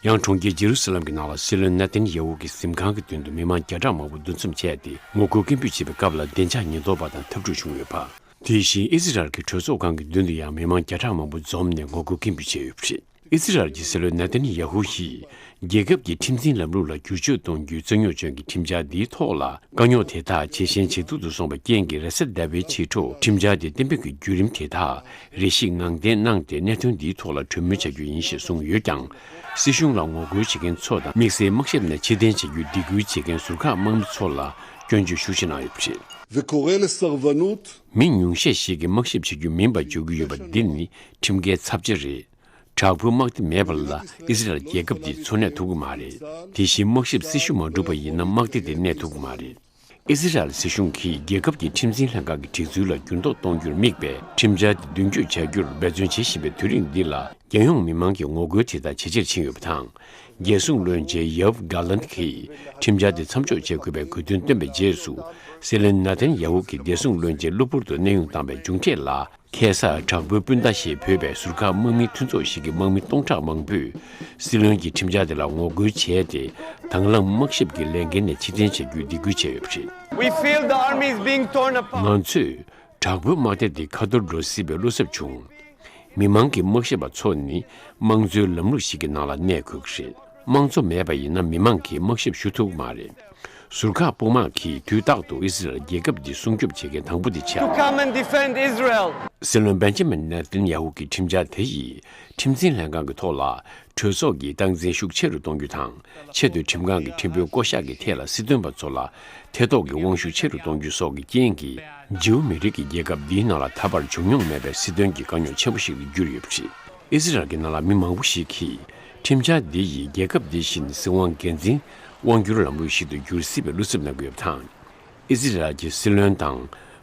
ཡང་གྲོང་ཁྱེར་ཇེ་རུ་སཱ་ལམ་གྱི་ནང་ལ་སྲིད་བློན་ནེ་ཐན་ཡ་ཧུ་གི་གཟིམ་ཁང་གི་མདུན་དུ་མི་མང་བརྒྱ་ཕྲག་མང་པོ་འདུ་འཛོམས་བྱས་ཏེ་ངོ་རྒོལ་སྐད་འབོད་བྱེད་པའི་སྐབས་ལ་བདེ་འཇགས་ཉེན་རྟོག་པ་དང་འཐབ་འཁྲུག་བྱུང་ཡོད་པ། དེ་བཞིན་ཨི་སི་རལ་གྱི་གྲོས་ཚོགས་ཁང་གི་མདུན་དུ་ཡང་མི་མང་བརྒྱ་ཕྲག་མང་པོ་འཛོམས་ནས་ངོ་རྒོལ་སྐད་འབོད་བྱས་ཡོད་པ་རེད། ཨི་སི་རལ་གྱི་སྲིད་བློན་ནེ་ཐན་ཡ་ཧུ་ཡིས་རྒྱལ་ཁབ་ཀྱི་ཁྲིམས་འཛིན་ལམ་ལུགས་ལ་བསྒྱུར་བཅོས་གཏོང་རྒྱུའི་རྩོད་རྙོག་ཅན་གྱི་ཁྲིམས་འཆར་འདིའི་ཐོག་ལ་དཀའ་རྙོག་དེ་དག་ཇེ་ཞན་ཇེ་སྡུག་ཏུ་སོང་བའི་རྐྱེན་གྱིས་རེས་གཟའ་ཟླ་བའི་ཕྱི་དྲོ་ཁྲིམས་འཆར་དེ་གཏན་འབེབས་ཀྱི་བརྒྱུད་རིམ་དེ་དག་རེ་ཞིག་ངང་བསྟན་གནང་སྟེ་གནད་དོན་འདིའི་ཐོག་ལ་གྲོས་མོལ་བྱ་རྒྱུ་ཡིན་ཞེས་གསུངས་ཡོད་ཀྱང་། སྲིད་གཞུང་ལ་ངོ་རྒོལ་བྱེད་མཁན་ཚོ་དང་དམིགས་བསལ་དམག་ཞབས་ནས་ཕྱིར་འཐེན་བྱ་རྒྱུའི་སྡིགས་སྐུལ་བྱེད་མཁན་ཟུར་བཀག་དམག་མི་ཚོ་ལ་སྐྱོན་བརྗོད་ཤུགས་ཆེ་གནང་ཡོད་པ་རེད། וקורא לסרבנות མི་ཉུང་ཤས་ཤིག་གིས་དམག་ཞབས་བྱེད་རྒྱུ་མིན་པ་བརྗོད་ཀྱི་ཡོད་པ་འདི་ནི་ཁྲིམས་འགལ་ཚབས་ཆེ་རེད། དྲག་པོའི་དམག་སྡེ་མེད་པ་ལ་ཨི་སི་རལ་རྒྱལ་ཁབ་འདི་འཚོ་གནས་ཐུབ་ཀྱི་མ་རེད། དེ་བཞིན་དམག་ཞབས་སྲི་ཞུ་མ་བསྒྲུབས་པ་ཡིན་ན་དམག་སྡེ་དེ་གནས་ཐུབ་ཀྱི་མ་རེད། ཨི་སི་རལ་སྲིད་གཞུང་གིས་རྒྱལ་ཁབ་ཀྱི་ཁྲིམས་འཛིན་ལྷན་ཁང་གི་སྒྲིག་འཛུགས་ལ་འགྱུར་ལྡོག་གཏོང་རྒྱུར་དམིགས་པའི་ཁྲིམས་འཆར་དེ་མདུན་སྐྱོད་བྱ་རྒྱུར་འབད་བརྩོན་བྱེད་བཞིན་པའི་དུས་རིང་འདི་ལ། རྒྱལ་ཡོངས་མི་མང་གི་ངོ་རྒོལ་དེ་དག་ཇེ་ཆེར་ཕྱིན་ཡོད་པ་དང་། རྒྱལ་སྲུང་བློན་ཆེན་ཡབ་གྷ་ལན་གྱིས་ཁྲིམས་འཆར་དེ་མཚམས་འཇོག་བྱེད་དགོས་པའི་དགོས་འདུན་བཏོན་པའི་རྗེས་སུ། སྲིད་བློན་ནཱ་ཐན་ཡ་ཧུ་གིས་བདེ་སྲུང་བློན་ཆེན་གློ་བུར་དུ་གནས་དབྱུང་བཏང་བའི་མཇུག་འབྲས་ལ། ཁ་སང་དྲག་པོའི་སྤུན་ཟླ་ཞེས་འབོད་པའི་ཟུར་བཀག་དམག་མིའི་མཐུན་ཚོགས་ཤིག་གི་དམག་མི་སྟོང་ཕྲག་མང་པོས་སྲིད་བློན་གྱི་ཁྲིམས་འཆར་དེ་ལ་ངོ་རྒོལ་བྱས་ཏེ། དང་བླངས་དམག་ཞབས་ཀྱི་ལས་འགན་ནས་ཕྱིར་འཐེན་བྱ་རྒྱུའི་སྡིགས་སྐུལ་བྱས་ཡོད་པ་རེད། We feel the army is being torn apart. ང་ཚོས་དྲག་པོའི་དམག་སྡེ་འདི་ཁ་ཐོར་འགྲོ་སྲིད་པའི་བློ་འཚབ་བྱུང་། མི་མང་གི་དམག་ཞབས་པ་ཚོ་ནི་དམངས་གཙོའི་ལམ་ལུགས་ཤིག་གི་ནང་ལ་གནས་དགོས་ཀྱི་རེད། དམངས་གཙོ་མེད་པ་ཡིན་ན་མི་མང་གིས་དམག་ཞབས་ཞུ་ཐུབ་ཀྱི་མ་རེད། ཟུར་བཀག་དཔུང་དམག་གིས་དུས་རྟག་ཏུ་ཨི་སི་རལ་རྒྱལ་ཁབ་འདི་སྲུང་སྐྱོབ་བྱེད་མཁན་དང་པོ་དེ་ཆགས། To come and defend Israel. སྲིད་བློན་བེན་ཇི་མིན་ནེ་ཐན་ཡ་ཧུ་གི་ཁྲིམས་འཆར་དེ་ཡིས་ཁྲིམས་འཛིན་ལྷན་ཁང་གི་ཐོག་ལ་གྲོས་ཚོགས་ཀྱི་སྟངས་འཛིན་ཤུགས་ཆེ་རུ་གཏོང་རྒྱུ་དང་། ཆེས་མཐོའི་ཁྲིམས་ཁང་གི་ཁྲིམས་དཔོན་བསྐོ་གཞག་གི་ཐད་ལ་སྲིད་དོན་པ་ཚོ་ལ་ཐེ་གཏོགས་ཀྱི་དབང་ཤུགས་ཆེ་རུ་གཏོང་རྒྱུ་སོགས་ཀྱི་རྐྱེན་གྱིས། ཇིའུ་མི་རིགས་ཀྱི་རྒྱལ་ཁབ་འདིའི་ནང་ལ་ད་བར་བྱུང་མྱོང་མེད་པའི་སྲིད་དོན་གྱི་དཀའ་རྙོག་ཆེན་པོ་ཞིག་ཏུ་གྱུར་ཡོད་པ་རེད། ཨི་སི་རལ་གྱི་ནང་ལ་མི་མང་པོ་ཞིག་གིས་ཁྲིམས་འཆར་འདི་ཡིས་རྒྱལ་ཁབ་འདི་བཞིན་སྲིད་དབང་སྒེར་འཛིན་དབང་སྒྱུར་ལམ་ལུགས་ཤིག་ཏུ་འགྱུར་སྲིད་པའི་བློ་འཚབ་གནང་གི་ཡོད་པ་དང་། ཨི་སི་རལ་གྱི་སྲིད་བློན་དང་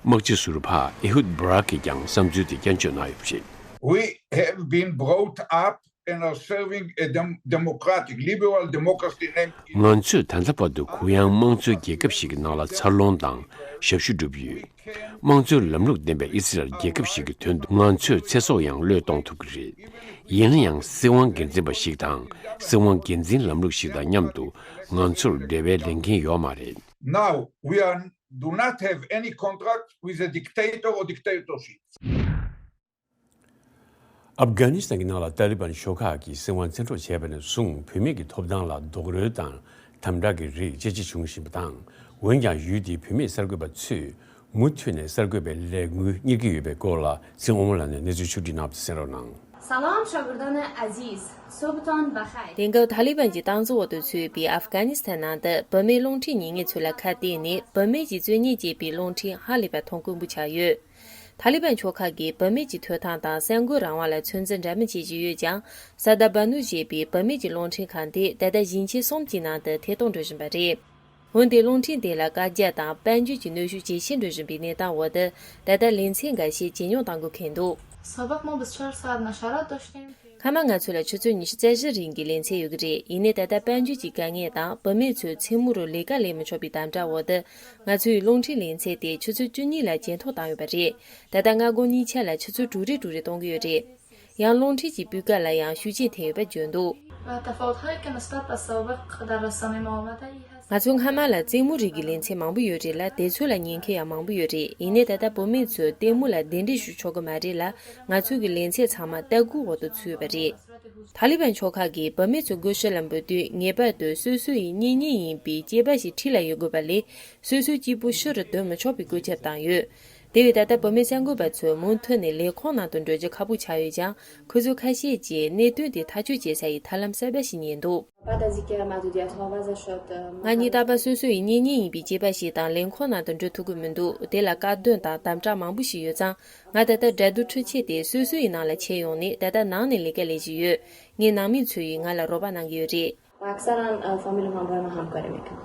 དམག་སྤྱི་ཟུར་པ་ཨི་ཧུད་བྷ་རག་གིས་ཀྱང་བསམ་ཚུལ་དེ་བསྐྱར་བརྗོད་གནང་ཡོད་པ་རེད། We have been brought up and are serving a dem- democratic, liberal democracy named. ང་ཚོས་ད་ལྟ་བར་དུ་གུ་ཡངས་དམངས་གཙོའི་རྒྱལ་ཁབ་ཞིག་གི་ནང་ལ་འཚར་ལོངས་དང་ཞབས་ཞུ་བསྒྲུབས་ཡོད། དམངས་གཙོའི་ལམ་ལུགས་ལྡན་པའི་ཨི་སི་རལ་རྒྱལ་ཁབ་ཞིག་གི་དོན་དུ་ང་ཚོས་ཚེ་སྲོག་ཡང་བློས་གཏོང་ཐུབ་ཀྱི་རེད། ཡིན་ན་ཡང་སྲིད་དབང་སྒེར་འཛིན་པ་ཞིག་དང་སྲིད་དབང་སྒེར་འཛིན་ལམ་ལུགས་ཤིག་དང་མཉམ་དུ་ང་ཚོར་འབྲེལ་བའི་ལས་འགན་ཡོད་མ་རེད། Now we are, do not have any contract with a dictator or dictatorship. ཨབ་གྷ་ནི་སི་ཐན་གྱི་ནང་ལ་ཏཱ་ལི་བན་ཤོག་ཁག་གིས་སྲིད་དབང་བཙན་འཕྲོག་བྱས་པ་ནས་བཟུང་བུད་མེད་ཀྱི་ཐོབ་ཐང་ལ་རྡོག་རོལ་དང་དམ་དྲག་གི་རིགས་ཇེ་ཆེ་བྱུང་བཞིན་པ་དང་། འོན་ཀྱང་ཡུལ་དེའི་བུད་མེད་གསར་འགོད་པ་ཚོས་ མུ་མཐུད་ནས་གསར་འགོད་པའི་ལས་འགུལ་གཉེར་གྱི་ཡོད་པའི་སྐོར་ལ་ཚེ་དབང་མོ་ལགས་ནས་གནས་ཚུལ་ཕྱོགས་བསྒྲིགས་གནང་བ་དེ་གསན་རོགས་གནང་། سلام شاگردان عزیز، صبحتان بخیر. དེང་སྐབས་ཐ་ལི་བན་གྱི་སྟངས་འཛིན་འོག་ཏུ་ཚུད་པའི་ཨབ་གྷ་ནི་སི་ཐན་ནང་དུ་བུད་མེད་རླུང་འཕྲིན་ཉན་མཁན་ཚོ་ལ་ཁ་གཏད་ནས་བུད་མེད་ཀྱི་རྩོད་གཉིས་སྐྱེས་པའི་རླུང་འཕྲིན་ཧ་ལས་པ་མཐོང་དཀོན་པོ་ཆགས་ཡོད། ཐ་ལི་བན་ཕྱོགས་ཁག་གིས་བུད་མེད་ཀྱི་ཐོབ་ཐང་དང་གསར་འགོད་རང་དབང་ལ་ཚོད་འཛིན་འདྲ་མིན་བྱེད་བཞིན་ཡོད་ཀྱང་། ས་དཱ་བ་ནུ་ཞེས་པའི་བུད་མེད་ཀྱི་རླུང་འཕྲིན་ཁང་དེ་ད་ལྟ་ཞིང་ཆེན་གསུམ་གྱི་ནང་དུ་ཐད་གཏོང་འགྲོ་བཞིན་པ་རེད། འོན་ཏེ་རླུང་འཕྲིན་དེ་ལ་བཀའ་རྒྱ་དང་དཔལ་འབྱོར་གྱི་གནོན་ཤུགས་ཇེ་ཆེར་འགྲོ་བཞིན་པའི་གནས་སྟངས་འོག་ཏུ། ད་ལྟ་ལེ་ཚན་འགའ་ཤས་ཇེ་ཉུང་གཏང་དགོས་འཁེལ་འདུག سبق ما بیست و چهار ساعت نشرات داشتیم. སྔ་མ་ང་ཚོ་ལ་ཆུ་ཚོད་ཉི་ཤུ་རྩ་བཞི་རིང་གི་ལེ་ཚན་ཡོད་ཀྱི་རེད། ཡིན་ནའི་ད་ལྟ་དཔལ་འབྱོར་གྱི་དཀའ་ངལ་དང་བུད་མེད་ཚོས་མཚན་མོ་རུ་ལས་ཀ་ལས་མི་ཆོག་པའི་དམ་དྲག་འོག་ཏུ། ང་ཚོའི་རླུང་འཕྲིན་ལེ་ཚན་དེ་ཆུ་ཚོད་བཅུ་གཉིས་ལ་ཇེ་མཐོར་བཏང་ཡོད་པ་རེད། ད་ལྟ་སྔ་དགོང་གཉིས་ཆ་ལ་ཆུ་ཚོད་དྲུག་རེ་དྲུག་རེ་གཏོང་གི་ཡོད་རེད། ཡང་རླུང་འཕྲིན་གྱི་སྤུས་ཀ་ལ་ཡང་ཤུགས་རྐྱེན་ཐེབས་ཡོད་པ་བརྗོད་འདུག و تفاوت‌هایی که نسبت به سابق در رسانه‌های ما آمده، این هست. ང་ཚོ་སྔ་མ་ལ་རྩེད་མོ་རིགས་ཀྱི་ལེ་ཚན་མང་པོ་ཡོད་རེད་ལ། དེ་ཚོ་ལ་ཉན་མཁན་ཡང་མང་པོ་ཡོད་རེད། ཡིན་ནའི་ད་ལྟ་བུད་མེད་ཚོས་ལྟད་མོ་ལ་གདན་འདྲེན་ཞུ་ཆོག་གི་མ་རེད་ལ། ང་ཚོ་གི་ལེ་ཚན་ཚང་མ་ལྟ་སྐོར་འོག་ཏུ་ཚུད་ཡོད་པ་རེད། ཐ་ལི་བན་ཕྱོགས་ཁག་གིས་བུད་མེད་ཚོའི་སྒོ་ཕྱི་ལ་འབུད་དུས། ངེས་པར་དུ་སོ་སོ་ཡི་གཉེན་ཉེ་ཡིན་པའི་སྐྱེས་པ་ཞིག་འཁྲིས་ལ་ཡོད་དགོས་པ་ལས། སོ་སོའི་སྐྱིད་པོ་ཕྱི་རུ་འདོན་མི་ཆོག་པའི་བཀོད་ཁྱབ་བཏང་ཡོད། དེ་བས་ད་ལྟ་བུད་མེད་གསར་འགོད་པ་ཚོས་མུ་མཐུད་ནས་ལས་ཁུངས་ནང་དུ་འགྲོ་རྒྱུ་ཁག་པོ་ཆགས་ཡོད་ཀྱང་། ཁོ་ཚོ་ཁ་ཤས་ཀྱིས་གནད་དོན་དེ་ཐག་གཅོད་བྱེད་ས་ཡི་ཐབས་ལམ་གསར་པ་ཞིག་རྙེད་འདུག بعد از اینکه محدودیت‌ها وضع شد، ང་གཉིས་རྟག་པར་སོ་སོ་ཡི་གཉེན་ཉེ་ཡིན་པའི་སྐྱེས་པ་ཞིག་དང་ལས་ཁུངས་ནང་དུ་འགྲོ་ཐུབ་ཀྱི་མི་འདུག་དེ་ལ་དཀའ་སྡུག་དང་དམ་དྲག་མང་པོ་ཞིག་ཡོད་ཙང་། ང་ད་ལྟ་དགྲ་སྡུག་འཕྲུལ་ཆས་དེ་སོ་སོ་ཡི་ནང་ལ་ཁྱེར་ཡོང་ནས། ད་ལྟ་ནང་ནས་ལས་ཀ་ལས་བཞིན་ཡོད། ངའི་ནང་མི་ཚོ་ཡིས་ང་ལ་རོགས་པ་གནང་གི་ཡོད་རེད། و اکثرا فامیل همراه ما همکاری می‌کنن.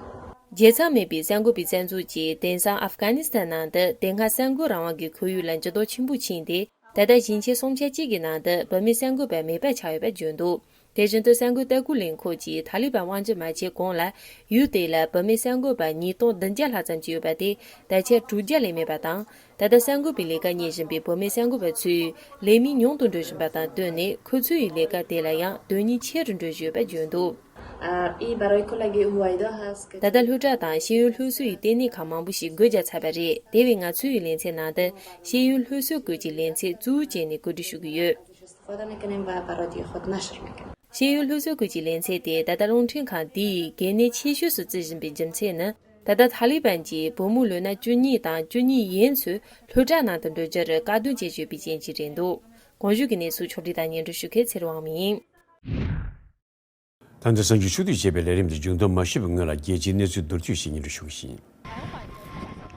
བརྗེད་མཚམས་མེད་པའི་གསར་འགོད་པའི་རྩ་འཛུགས་ཀྱིས་དེང་སང་ཨབ་གྷ་ནི་སི་ཐན་ནང་དུ་དེ་སྔ་གསར་འགོད་རང་དབང་གི་ཁོར་ཡུག་ལ་འགྱུར་ལྡོག་ཆེན་པོ་ཕྱིན་ཏེ། ད་ལྟ་ཞིང་ཆེན་སུམ་ཆ་གཅིག་གི་ནང་དུ་བུད་མེད་གསར་འགོད་པ་མེད་པ་ཆགས་ཡོད་པ་བརྗོད་འདུག་དེ་བཞིན་དུ་གསར་འགོད་ལྟ་སྐུལ་ལས་ཁུངས་ཀྱིས་ཐ་ལི་བན་དབང་སྒྱུར་མ་བྱས་གོང་ལ། ཡུལ་དེ་ལ་བུད་མེད་གསར་འགོད་པ་ཉིས་སྟོང་བདུན་བརྒྱ་ལྷག་ཙམ་ཅིག་ཡོད་པ་དེ། ད་ཆ་དྲུག་བརྒྱ་ལས་མེད་པ་དང་། ད་ལྟ་གསར་འགོད་པའི་ལས་ཀ་གཉེར་བཞིན་པའི་བུད་མེད་གསར་འགོད་པ་ཚོས་ལས་མི་ཉུང་དུ་འགྲོ་བཞིན་པ་དང་བསྟུན་ནས། ཁོ་ཚོའི་ལས་ཀ་དེ་ལ་ཡང་དོན་སྙིང་ཆེ་རུ་འགྲོ་བཞིན་ཡོད་པ་བརྗོད་འདུག་ཨ། ཨི་བ་རོའི་ཁོ་ལ་གི་ཧུ་ཝའི་དོ་ཧ་སི་ཀི། ད་ལྟ་སློབ་གྲྭ་དང་ཤེས་ཡོན་སློབ་གསོ་ཡི་ལྟེ་གནས་ཁག་མང་པོ་ཞིག་སྒོ་རྒྱག་ཚར་བ་རེད། དེ་བས་ང་ཚོའི་ལེ་ཚན་ནང་དུ་ཤེས་ཡོན་སློབ་གསོའི་སྐོར་གྱི་ལེ་ཚན་གཙོ་བོ་བྱས་ནས་གོ་སྒྲིག་ཞུ་གི་ཡོད། استفاده می‌کنیم و برای خود نشر می‌کنیم. ཤེས་ཡོན་སློབ་གསོའི་སྐོར་གྱི་ལེ་ཚན་དེ་ད་ལྟ་རླུང་འཕྲིན་ཁང་འདི་ཡི་གལ་གནད་ཆེ་ཤོས་སུ་བརྩི་བཞིན་པའི་རྒྱུ་མཚན་ནི། ད་ལྟ་ཐ་ལི་བན་གྱིས་བུ་མོ་ལོ་ན་བཅུ་གཉིས་དང་བཅུ་གཉིས་ཡན་ཚོས་སློབ་གྲྭ་ནང་དུ་འགྲོ་རྒྱུར་བཀག་སྡོམ་བྱེད་བཞིན་ཡོད་པའི་རྐྱེན་གྱིས་རེད་འདུག་གོང་ཞུས་ཀྱི་གནས་ཚུལ་ཕྱོགས་བསྒྲིགས་དང་སྙན་སྒྲོན་ཞུ་མཁན་ཚེ་རིང་དབང་མོ་ཡིན། ད་ལྟ་གསར་འགྱུར་ཕྱོགས་བསྡུས་བྱས་པའི་ལས་རིམ་འདི་མཇུག་བསྡོམས་མ་ཞུས་པའི་སྔོན་ལ། རྒྱལ་སྤྱིའི་གནས་ཚུལ་མདོར་བསྡུས་ཤིག་སྙན་སྒྲོན་ཞུ་གི་ཡིན།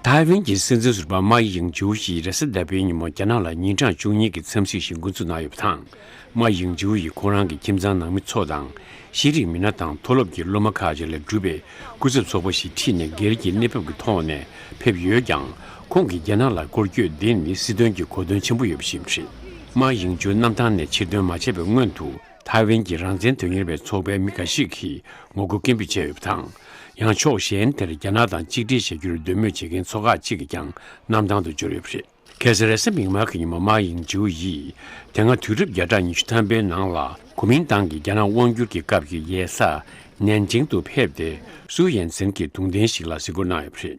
ཐའེ་ཝན་གྱི་སྲིད་འཛིན་ཟུར་པ་མཱ་ཡིང་ཇུའུ་ཡིས་རེས་གཟའ་ཟླ་བའི་ཉིན་མོ་རྒྱ་ནག་ལ་ཉིན་གྲངས་བཅུ་གཉིས་ཀྱི་འཚམས་གཟིགས་ཤིག་འགོ་འཛུགས་གནང་ཡོད་པ་དང་། མཱ་ཡིང་ཇུའུ་ཡིས་ཁོང་རང་གི་ཁྱིམ་ཚང་ནང་མི་ཚོ་དང་། ཤེས་རིག་མི་སྣ་དང་མཐོ་སློབ་ཀྱི་སློབ་མ་ཁག་ཅིག་ལས་གྲུབ་པའི་སྐུ་ཚབ་ཚོགས་པ་ཞིག་ཁྲིད་ནས། སྒེར་གྱི་གནས་བབ་ཀྱི་ཐོག་ནས་ཕེབས་ཡོད་ཀྱང་། ཁོང་གིས་རྒྱ་ནག་ལ་སྐོར་སྐྱོད་འདི་ནི་སྲིད་དོན་གྱི་གོ་དོན་ཆེན་པོ་ཡོད་པ་ཞིག་རེད། མཱ་ཡིང་ཇུའུ་གནམ་ཐང་ནས་ཕྱིར་ཐོན་མ་བྱས་པའི་སྔོན་དུ། ཐའེ་ཝན་གྱི་རང་བཙན་དོན་གཉེར་བའི་ཚོགས་པའི་མི་འགའ་ཞིག་གིས་ངོ་རྒོལ་སྐད་འབོད་བྱས་ཡོད་པ་དང་། ཡང་ཕྱོགས་གཞན་དེར་རྒྱ་ནག་དང་གཅིག་སྒྲིལ་བྱ་རྒྱུར་འདོད་མོས་བྱེད་མཁན་ཚོ་ཁག་ཅིག་གིས་ཀྱང་གནམ་ཐང་དུ་འབྱོར་ཡོད་པ་རེད། ཁ་སང་རེས་གཟའ་མིག་དམར་གྱི་ཉིན་མོ་མཱ་ཡིང་ཇུའུ་ཡིས་དེ་སྔ་དུས་རབས་བརྒྱ་ཕྲག་ཉི་ཤུ་ཐམ་པའི་ནང་ལ་གོ་མིན་ཏང་གིས་རྒྱ་ནག་དབང་བསྒྱུར་གྱི་སྐབས་ཀྱི་ཡས་ས་ནན་ཅིང་དུ་ཕེབས་ཏེ། སུའུ་ཡན་ཚན་གྱི་གདུང་རྟེན་ཞིག་ལ་གཟིགས་སྐོར་གནང་ཡོད་པ་རེད།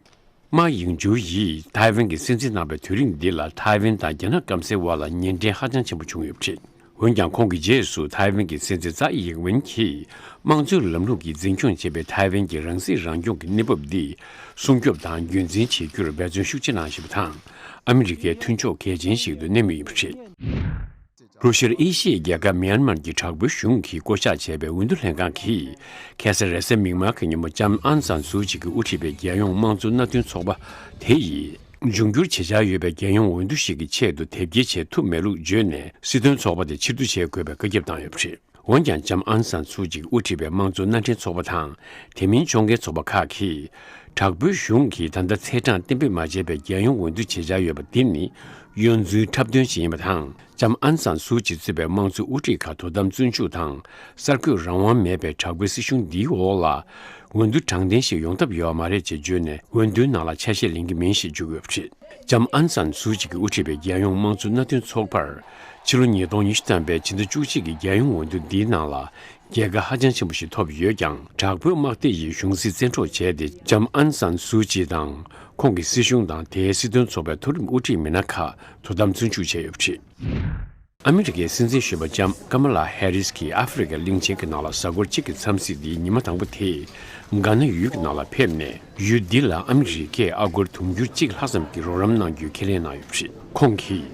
མཱ་ཡིང་ཇུའུ་ཡིས་ཐའེ་ཝན་གྱི་སྲིད་འཛིན་གནང་བའི་དུས་རིང་འདི་ལ། ཐའེ་ཝན་དང་རྒྱ་ནག་སྐམ་སའི་དབར་ལ་ཉེ་འབྲེལ་ཧ་ཅང་ཆེན་པོ་བྱུང་ཡོད་པ་རེད། འོན་ཀྱང་། ཁོང་གི་རྗེས་སུ་ཐའེ་ཝན་གྱི་སྲིད་འཛིན་ཙའེ་ཡིང་ཝེན་གྱིས་དམངས་གཙོའི་ལམ་ལུགས་ཀྱིས་འཛིན་སྐྱོང་བྱེད་པའི་ཐའེ་ཝན་གྱི་རང་སྲིད་རང་སྐྱོང་གི་གནས་བབ་འདི་སྲུང་སྐྱོབ་དང་རྒྱུན་འཛིན་བྱེད་རྒྱུར་འབད་བརྩོན་ཤུགས་ཆེ་གནང་བཞིན་པ་དང་། ཨ་མི་རི་ཀའི་མཐུན་ཕྱོགས་གལ་ཆེན་ཞིག་ཏུ་གནས་མུས་ཡིན་པ་རེད། རུ་ཤི་ཡ་ཨེ་ཤི་ཡའི་རྒྱལ་ཁབ་མྱན་མར་གྱི་དྲག་པོའི་གཞུང་གིས་བསྐོ་གཞག་བྱས་པའི་འོས་བསྡུ་ལྷན་ཁང་གིས། ཁ་སང་རེས་གཟའ་མིག་དམར་གྱི་ཉིན་མོ་ལྕམ་ཨང་སན་སུའུ་ཅི་གིས་དབུ་ཁྲིད་པའི་རྒྱལ་ཡོངས་དམངས་གཙོ་མནའ་མཐུན་ཚོགས་པ་དེ་ཡིས། འབྱུང་འགྱུར་བྱེད་འཆར་ཡོད་པའི་རྒྱལ་ཡོངས་འོས་བསྡུ་ཞིག་གི་ཆེད་དུ་དེབ་སྐྱེལ་བྱེད་ཐུབ་མེད་ལུགས་བརྗོད་ནས། སྲིད་དོན་ཚོགས་པ་དེ་ཕྱིར་བསྡུ་བྱེད་དགོས་པའི་བཀའ་ཁྱབ་བཏང་ཡོད་པ་རེད། འོན་ཀྱང་། ལྕམ་ཨང་སན་སུའུ་ཅིས་དབུ་ཁྲིད་པའི་དམངས་གཙོ་མནའ་འབྲེལ་ཚོགས་པ་དང་། དེ་མིན་ཕྱོགས་འགལ་ཚོགས་པ་ཁག་གིས། དྲག་པོའི་གཞུང་གིས་ད་ལྟ་ཚེས་གྲངས་གཏན་འབེབས་མ་བྱས་པའི་རྒྱལ་ཡོངས་འོས་བསྡུ་བྱེད་འཆར་ཡོད་པ་འདི་ནི། གཡོ་རྫུན་འཁྲབ་སྟོན་ཞིག་ཡིན་པ་དང་། ལྕམ་ཨང་སན་སུའུ་ཅི་གཙོས་པའི་དམངས་གཙོ་དབུ་ཁྲིད་ཁག་དོ་དམ་བཙོན་འཇུག་དང་། གསར་འགོད་རང་དབང་མེད་པའི་དྲག་པོའི་སྲིད་གཞུང་འདིའི་འོག་ལ། འོས་བསྡུ་དྲང་བདེན་ཞིག་ཡོང་ཐབས་ཡོད་མ་རེད་ཅེས་བརྗོད་ནས། འོས་བསྡུའི་ནང་ལ་ཆ་ཤས་ལེན་གྱི་མིན་ཞེས་བརྗོད་ཡོད་པ་རེད། ལྕམ་ཨང་སན་སུའུ་ཅི་གིས་དབུ་ཁྲིད་པའི་རྒྱལ་ཡོངས་དམངས་གཙོ་མནའ་མཐུན་ཚོགས་པར། ཕྱི་ལོ་ཉིས་སྟོང་ཉི་ཤུ་ཐམ་པའི་ཕྱི་ཟླ་བཅུ་གཅིག་གི་རྒྱལ་ཡོངས་འོས་བསྡུ་འདིའི་ནང་ལ། རྒྱལ་ཁ་ཧ་ཅང་ཆེན་པོ་ཞིག་ཐོབ་ཡོད་ཀྱང་། དྲག་པོའི་དམག་སྡེ་ཡིས་གཞུང་སྲིད་བཙན་འཕྲོག་བྱས་ཏེ། ལྕམ་ཨང་སན་སུའུ་ཅི་དང་། ཁོང་གི་སྲིད་གཞུང་དང་། དེའི་སྲིད་དོན་ཚོགས་པའི་མཐོ་རིམ་དབུ་ཁྲིད་མི་སྣ་ཁག་དོ་དམ་བཙོན་འཇུག་བྱས་ཡོད་པ་རེད། ཨ་མི་རི་ཀའི་སྲིད་འཛིན་གཞོན་པ་ལྕམ་ཀ་མ་ལ་ཧེ་རིས་ཀྱིས་ཨ་ཧྥེ་རི་ཀ་གླིང་ཆེན་གྱི་ནང་ལ་གཟའ་འཁོར་གཅིག་གི་འཚམས་གཟིགས་འདིའི་ཉི་མ་དང་པོ་དེ་གྷ་ན་ཡུལ་གྱི་ནང་ལ་ཕེབས་ནས། ཡུལ་འདི་ལ་ཨ་མི་རི་ཀས་ཨ་སྒོར་དུང་ཕྱུར་གཅིག་ལྷག་ཙམ་གྱི་རོགས་རམ་གནང་རྒྱུའི་ཁས་ལེན་གནང་ཡོད་པ་རེད། ཁོང་གིས།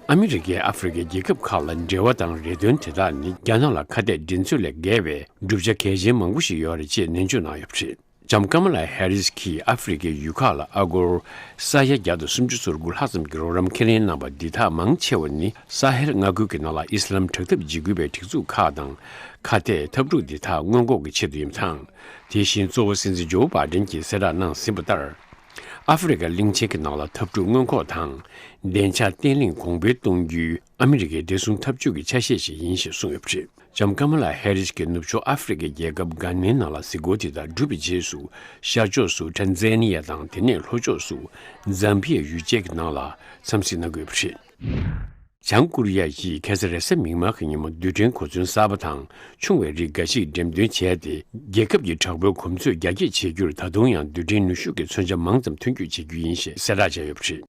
ཨ་མི་རི་ཀས་ཨ་ཧྥེ་རི་ཀའི་རྒྱལ་ཁབ་ཁག་ལ་འབྲེལ་བ་དང་རེ་འདུན་དེ་དག་ནི་རྒྱ་ནག་ལ་ཁ་གཏད་འགྲན་ཚུལ་ལས་བརྒལ་བའི་གྲུབ་ཆ་གལ་ཆེན་མང་པོ་ཞིག་ཡོད་རེད་ཅེས་ནན་བརྗོད་གནང་ཡོད་པ་རེད། ལྕམ་ཀ་མ་ལ་ཧེ་རིས་ཀྱིས་ཨ་ཧྥེ་རི་ཀའི་ཡུལ་ཁག་ལ་ཨ་སྒོར་ས་ཡ་བརྒྱ་དང་སུམ་ཅུ་སོ་དགུ་ལྷག་ཙམ་གྱི་རོགས་རམ་ཁས་ལེན་གནང་པ་འདི་དག་མང་ཆེ་བ་ནི་ས་ཧེལ་མངའ་ཁུལ་གྱི་ནང་ལ་ཨི་སི་ལམ་དྲག་འཐབ་འཇིགས་སྐུལ་བའི་སྒྲིག་འཛུགས་ཁག་དང་ཁ་གཏད་འཐབ་འཁྲུག་འདི་དག་སྔོན་འགོག་གི་ཆེད་དུ་ཡིན་པ་དང་། དེ་བཞིན་གཙོ་བོ་སྲིད་འཛིན་ཇོ་བྷ་ཌེན་གྱིས་གསལ་བསྒྲགས་གནང་ཟིན་པ་ལྟར། ཨ་ཧྥེ་རི་ཀ་གླིང་ཆེན་གྱི་ནང་ལ་འཐབ་འཁྲུག་སྔོན་འགོག་དང་། བདེ་འཇགས་བརྟན་ལྷིང་གོང་འཕེལ་གཏོང་རྒྱུའི་ཨ་མི་རི་ཀའི་བདེ་སྲུང་འཐབ་ཇུས་ཀྱི་ཆ་ཤས་ཤིག་ཡིན་ཞེས་གསུངས་ཡོད་པ་རེད། ལྕམ་ཀ་མ་ལ་ཧེ་རིས་ཀྱིས་ནུབ་ཕྱོགས་ཨ་ཧྥེ་རི་ཀའི་རྒྱལ་ཁབ་གྷ་ནའི་ནང་ལ་གཟིགས་སྐོར་དེ་དག་གྲུབ་པའི་རྗེས་སུ། ཤར་ཕྱོགས་སུ་ཊན་ཛན་ནི་ཡ་དང་། དེ་ནས་ལྷོ་ཕྱོགས་སུ་ཛམ་བྷི་ཡ་ཡུལ་བཅས་ཀྱི་ནང་ལ་འཚམས་གཟིགས་གནང་གི་ཡོད་པ་རེད། བྱང་ཀོ་རི་ཡ་ཡིས་ཁ་སང་རེས་གཟའ་མིག་དམར་གྱི་ཉིན་མོ་རྡུལ་ཕྲན་གོ་མཚོན་གསར་པ་དང་ཆུང་བའི་རིགས་འགའ་ཞིག་འགྲེམས་སྟོན་བྱས་ཏེ། རྒྱལ་ཁབ་ཀྱི་དྲག་པོའི་གོ་མཚོན་རྒྱ་སྐྱེད་བྱེད་རྒྱུར་ད་དུང་ཡང་རྡུལ་ཕྲན་ནུས་ཤུགས་ཀྱི་མཚོན་ཆ་མང་ཙམ་ཐོན་སྐྱོད་བྱེད་རྒྱུ་ཡིན་ཞེས་གསལ་བསྒྲགས་བྱས་ཡོད་པ་རེད།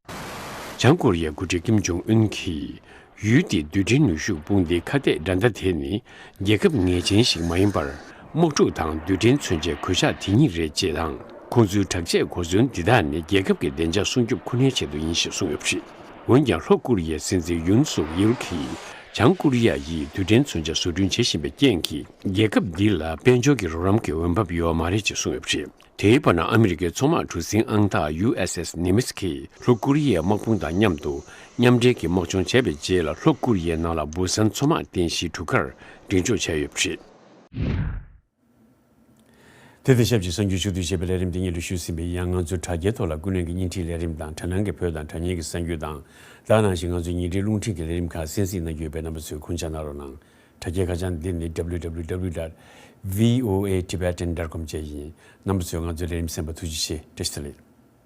བྱང་ཀོ་རི་ཡའི་འགོ་ཁྲིད་ཀིམ་ཇོང་ཨུན་གྱིས། ཡུལ་དེའི་རྡུལ་ཕྲན་ནུས་ཤུགས་དཔུང་སྡེའི་ཁ་གཏད་འགྲན་ཟླ་དེ་ནི་རྒྱལ་ཁབ་ངེས་ཅན་ཞིག་མ་ཡིན་པར། དམག་འཁྲུག་དང་རྡུལ་ཕྲན་མཚོན་ཆའི་གོད་ཆག་དེ་ཉིད་རེད་ཅེས་དང་། ཁོང་ཚོའི་དྲག་ཆས་གོ་མཚོན་འདི་དག་ནི་རྒྱལ་ཁབ་ཀྱི་བདེ་འཇགས་སྲུང་སྐྱོབ་ཁུར་ནའི་ཆེད་དུ་ཡིན་ཞེས་གསུངས་ཡོད་པ་རེད། འོན་ཀྱང་ལྷོ་ཀོ་རི་ཡའི་སྲིད་འཛིན་ཡུན་སུག་ཡུལ་གྱིས། བྱང་ཀོ་རི་ཡ་ཡིས་རྡུལ་ཕྲན་མཚོན་ཆ་བཟོ་སྐྲུན་བྱེད་བཞིན་པའི་རྐྱེན་གྱིས། རྒྱལ་ཁབ་འདི་ལ་དཔལ་འབྱོར་གྱི་རོགས་རམ་གྱི་འོས་འབབ་ཡོད་མ་རེད་ཅེས་གསུངས་ཡོད་པ་རེད། དེའི་བར་ན་ཨ་མི་རི་ཀའི་མཚོ་དམག་གྲུ་གཟིངས་ཨང་རྟགས་ཡུ་ཨེས་ཨེས་ནི་མི་ཙི་ཀྱིས་ལྷོ་ཀོ་རི་ཡའི་དམག་དཔུང་དང་མཉམ་དུ་མཉམ་འབྲེལ་གྱི་དམག་སྦྱོང་བྱས་པའི་རྗེས་ལ། ལྷོ་ཀོ་རི་ཡའི་ནང་ལ་བུ་སན་མཚོ་དམག་རྟེན་གཞིའི་གྲུ་ཁར་མགྲིན་འཇོག་བྱས་ཡོད་པ་རེད། དེ་དང་ཆབས་ཅིག་གསར་འགྱུར་ཕྱོགས་བསྡུས་བྱས་པའི་ལས་རིམ་འདི་སྙན་སྒྲོན་ཞུས་ཟིན་པས། ཡང་ང་ཚོའི་དྲ་རྒྱའི་ཐོག་ལ་ཀུན་གླེང་གི་བརྙན་འཕྲིན་ལས་རིམ་དང་། དྲ་སྣང་གི་བོད་དང་དྲ་བརྙན་གྱི་གསར་འགྱུར་དང་། ད་ག་ནང་བཞིན་ང་ཚོའི་ཉིན་རེའི་རླུང་འཕྲིན་གྱི་ལས་རིམ་ཁག་གསན་གཟིགས་གནང་རྒྱུ་ཡོད་པས། རྣམ་པ་ཚོས་ཁུངས་སྐྱེལ་གནང་རོགས་གནང་། དྲ་རྒྱའི་ཁ་བྱང་འདི་ནི་W W W dot V O A Tibetan dot com བཅས་ཡིན། རྣམ་པ་ཚོས་ང་ཚོའི་ལས་རིམ་གསན་པར་ཐུགས་རྗེ་ཆེ། བཀྲ་ཤིས་བདེ་ལེགས།